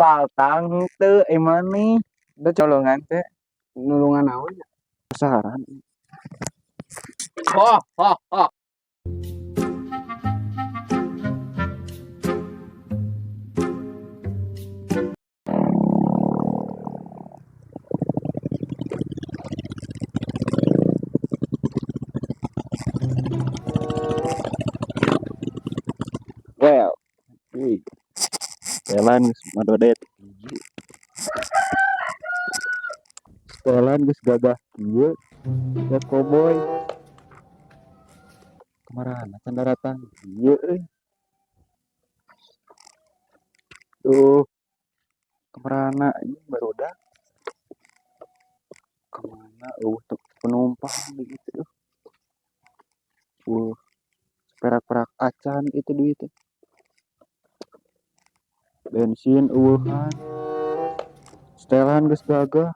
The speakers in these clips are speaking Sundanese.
Paltang henteu maneh. Udah colongan teh nulungan naon? Saran. Ho ho ho. Well, wih. Jalan geus madodet hiji. Setelan geus gagah kieu. Ya koboy. Kamarana can daratang ieu euy. Duh. Kamarana ieu barudak. Kamana euweuh teu penumpang di itu duh. Euweuh perak-perak acan itu duit teh. Bensin euweuhan. Setelan geus gagah.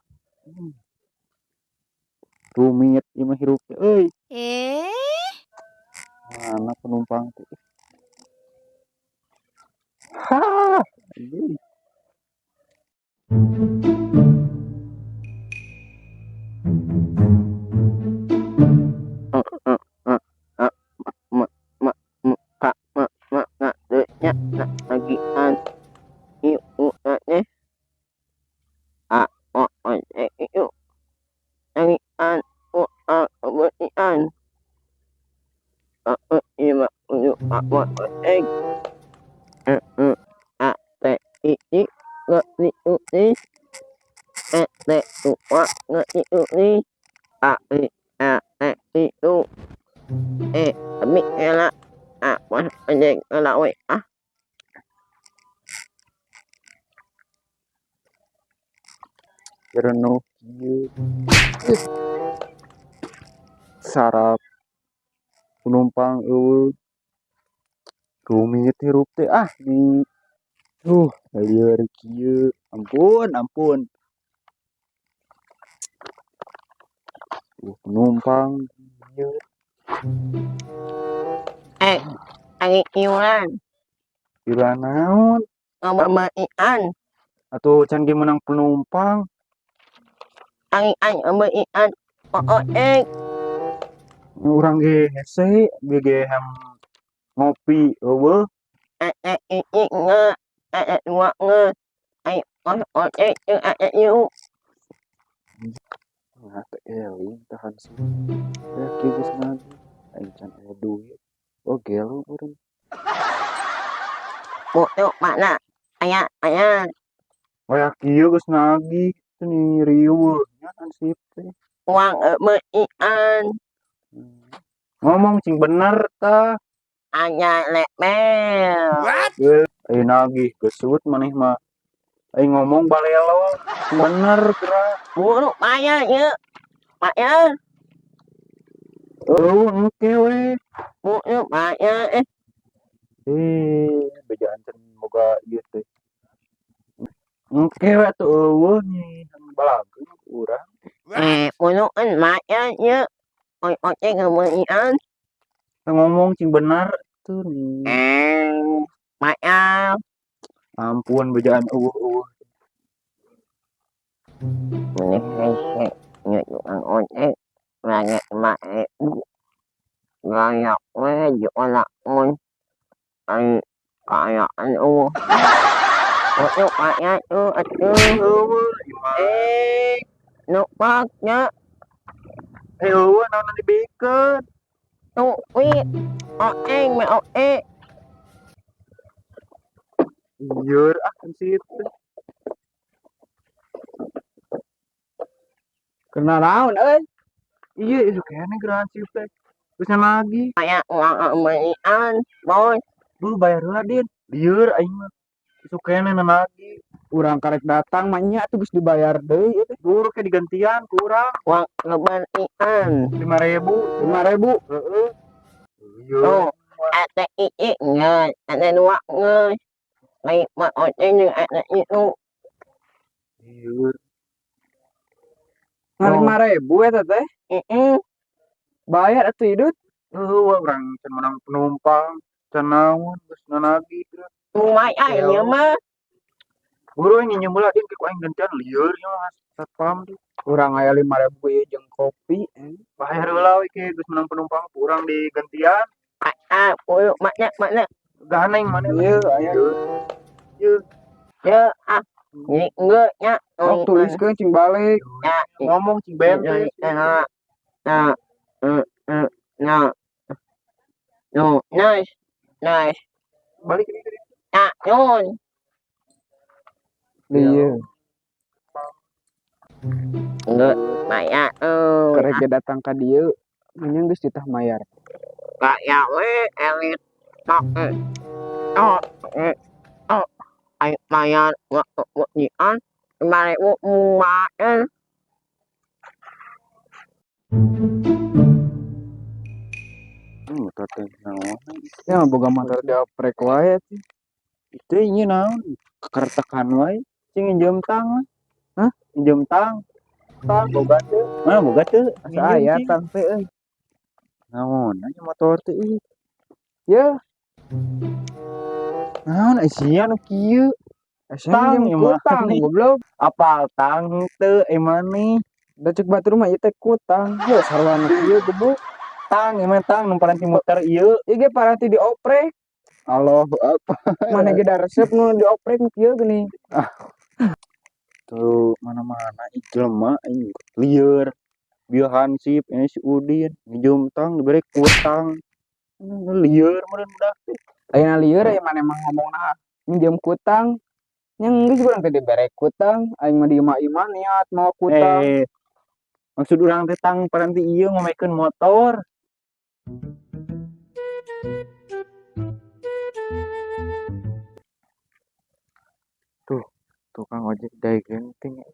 Rumit ieu mah hirup teh euy. Eh? Mana penumpang teh? Hah, anjing. Jerenuh kieu. Sarap penumpang euweuh. Rumit hirup teh ah di duh lieur kieu. Ampun, ampun. Penumpang lieur. Eh, ari iuran. Iuran naon? Ngamamaian. Atuh can ge meunang penumpang. Ari aing ngamaian ojek. Urang ge hese, ge ge ham ngopi euweuh. Ate hiji nge, ate dua nge. Ai ojek jeung ate ieu. Nah, teh eling tahan sih. Ya kieu geus nagih. Aing can aya duit. Oh gelo meureun. Bodoh mana? Aya aya. Waya kieu geus nagih teh ni riweuh nya hansip teh. Uang meuian. Ngomong cing bener tah. Aya lepel. What? Aing nagih gesut maneh mah. Aing ngomong balelo cing bener geura. Buru bayar ieu. Bayar. Eueuh engke we. Buru bayar eh. Bejaan can boga ieu teh. Engke we atuh eueuh nih balageun ku urang. Buru bayar ieu. Ojek ngameuian. Ngomong cing bener tuh nih. Bayar. Ampun bejaan eueuh-eueuh. Mending hese nya tukang ojek banyak 5.000. Gaya we diolakkeun. Ai kaayaan eueuh. Buru bayar tuh atuh. Eueuh ieu mah. Lupa nya. Eueuh naon dibikeun. Duit. Ojek mah ojek. Lieur ah hansip teh. Kena naon euy? Iya, itu kayaknya geura hansip teh. Geus nagih. Aya uang meuian, boy. Duh bayar heula Din. Lieur aing mah. Isuk keneh nagih. Urang karek datang mah nya atuh geus dibayar deui ieu teh. Buru ke digantian ku urang. Uang ngebelian. 5.000. 5.000. Heeh. Lieur. Tuh, ate hiji ngeus, ate dua ngeus. Lain mah ojek jeung ate itu. Lieur. Ngan 5.000 eta teh. Heeh. Bayar atuh idut. Eueuh urang can meunang penumpang, can naon geus nanagih geura. Lumayan ieu mah. Buru aing nginjem heula din, ku aing gantian lieur ieu mah satpam teh. Urang aya 5.000 ieu jeung kopi. Bayar heula we ke geus menang penumpang ku urang digantian. Ah, kuyu mana mana. Ganeng mana? Ieu aya. Ieu. Ya ah. Ini enggak nya. Sok tuliskeun cing balik. Ya, ngomong cing bente. Nah, nah, nah. No, nice. Nice. Balik ini. Nah, nun. Iya. Enggak, maya. Karek datang ka dieu, nya geus ditah mayar. Kaya we elit. Tok. Oh, oh. Ay mayar wa wa nian. 5.000 lumayan. Motor teh naon? Ya boga motor dioprek wae sih. Itu ieu naon? Kekertekan wae. Cing injem tang. Hah? Injem tang. Tang boga teu. Mana boga teu? Asa aya tang teh euy. Naon nya motor teh euy. Ya. Naon sia nu kieu? Tang ieu mah. Kutang goblok. Apal tang teu maneh? Da cek batur mah ieu teh kutang. Heuh sarua nu kieu goblok. Tang ieu mah tang nu paranti muter ieu. Ieu ge paranti dioprek. Allahu akbar. Mana ge da resep nu dioprek nu kieu geuning. Ah. Tuh mana-mana jelema aing lieur. Bieu hansip ini si Udin nginjem tang dibere kutang. Lieur meureun budak teh. Ayeuna lieur aya maneh mah ngomongna minjem kutang. Nya geus urang teh dibere kutang, aing mah di imah-imah niat mawa kutang. Maksud urang teh tang paranti ieu ngomekeun motor. Tuh, tukang ojek dae genting.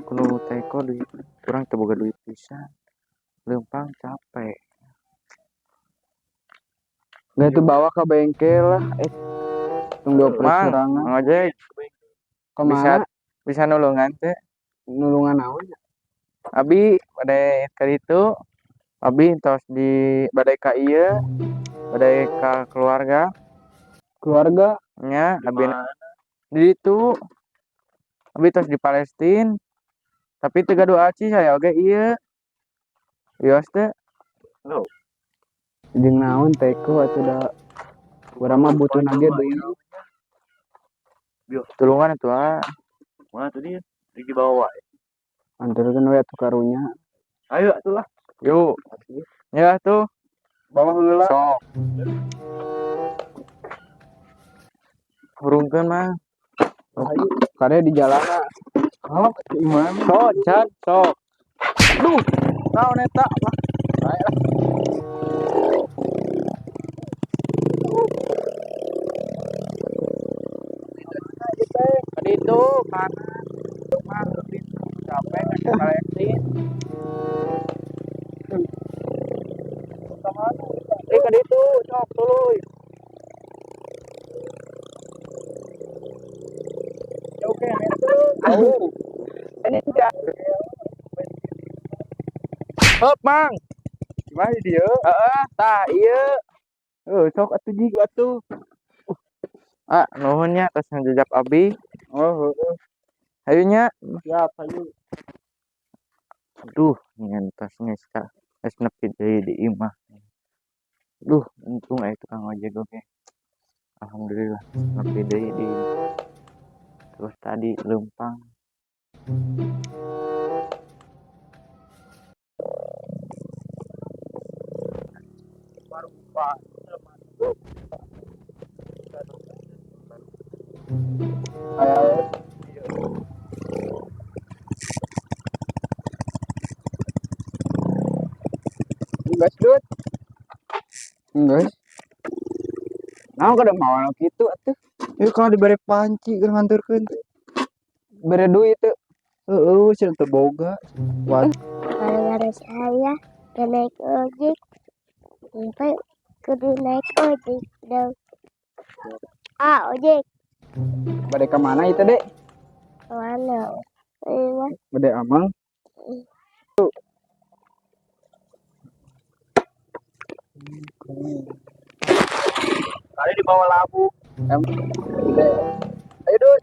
Kudu teko duit, urang teu boga duit pisan. Leumpang capek. Nggak itu bawa ke bengkel lah. Tunggu dioprek Mang, sorangan. Mang ojek. Kemana? Bisa nulungan teh? Nulungan naon? Abi bade ka ditu. Abi tos di bade ka ieu, bade ka keluarga. Keluarga? Nya, abi di ditu. Abi tos di Palestina. Tapi teu gaduh aci saya oge ieu. Wios teh. Halo. Jeung naon teko atuh da urang mah butuh nage duit. Tulungan atuh ah. Mana tadi? Di dibawa wae. Anterkeun we atuh karunya. Ayo atuh lah. Yuk. Ya tuh. Bawa heula. Sok. Hurungkeun mah. Ayo, kade di jalan. Kalau gimana? Sok, Chan, sok. Duh, naon eta? Lah. Bae lah. Tadi itu kanan. Mah lebih capek ke Palestina. Ke ditu, sok tuluy. Oke, itu. Ini tidak. Hop, Mang. Gimana dia? Heeh, tah ieu. Sok atuh jig atuh. Ah, nuhun nya tos ngajajap abi. Oh, heeh. Hayu nya. Siap, hayu. Aduh, ngan tos geus ka geus nepi deui di imah. Duh, untung aya tukang ojek oge. Alhamdulillah nepi deui di imah. Terus tadi leumpang. Gas, Dut. Geus. Naon kada mawa kitu atuh. Ieu kalau dibere panci keur nganterkeun teh. Bere duit teu. Heeh, cenah teu boga. Wah. Gara-gara saya gak naik ojek, sampai kudu naik ojek dong. Ah, ojek. Bade ka mana itu, Dek? Mana? Iya. Bade amang. Kali dibawa labu. Ayo, Dut.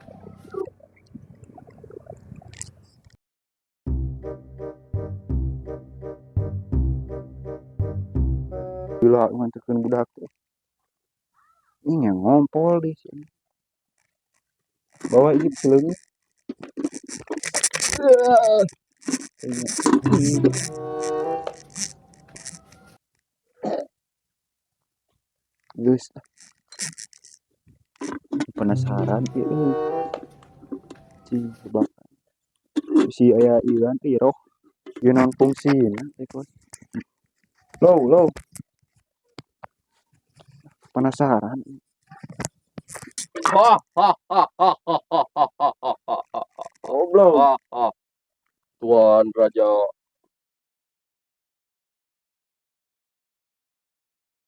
Gila nganterkeun budak teh. Ini yang ngompol di sini. Bawa ieu seleungit. Geus ah. Penasaran ieu euy. Cing jebakan. Si aya ieu teh roh. Ieu naon fungsina teh kos. Low, low. Penasaran. Ha ha ha ha ha ha ha ha ha ha Goblok. ha ha. Tuan Raja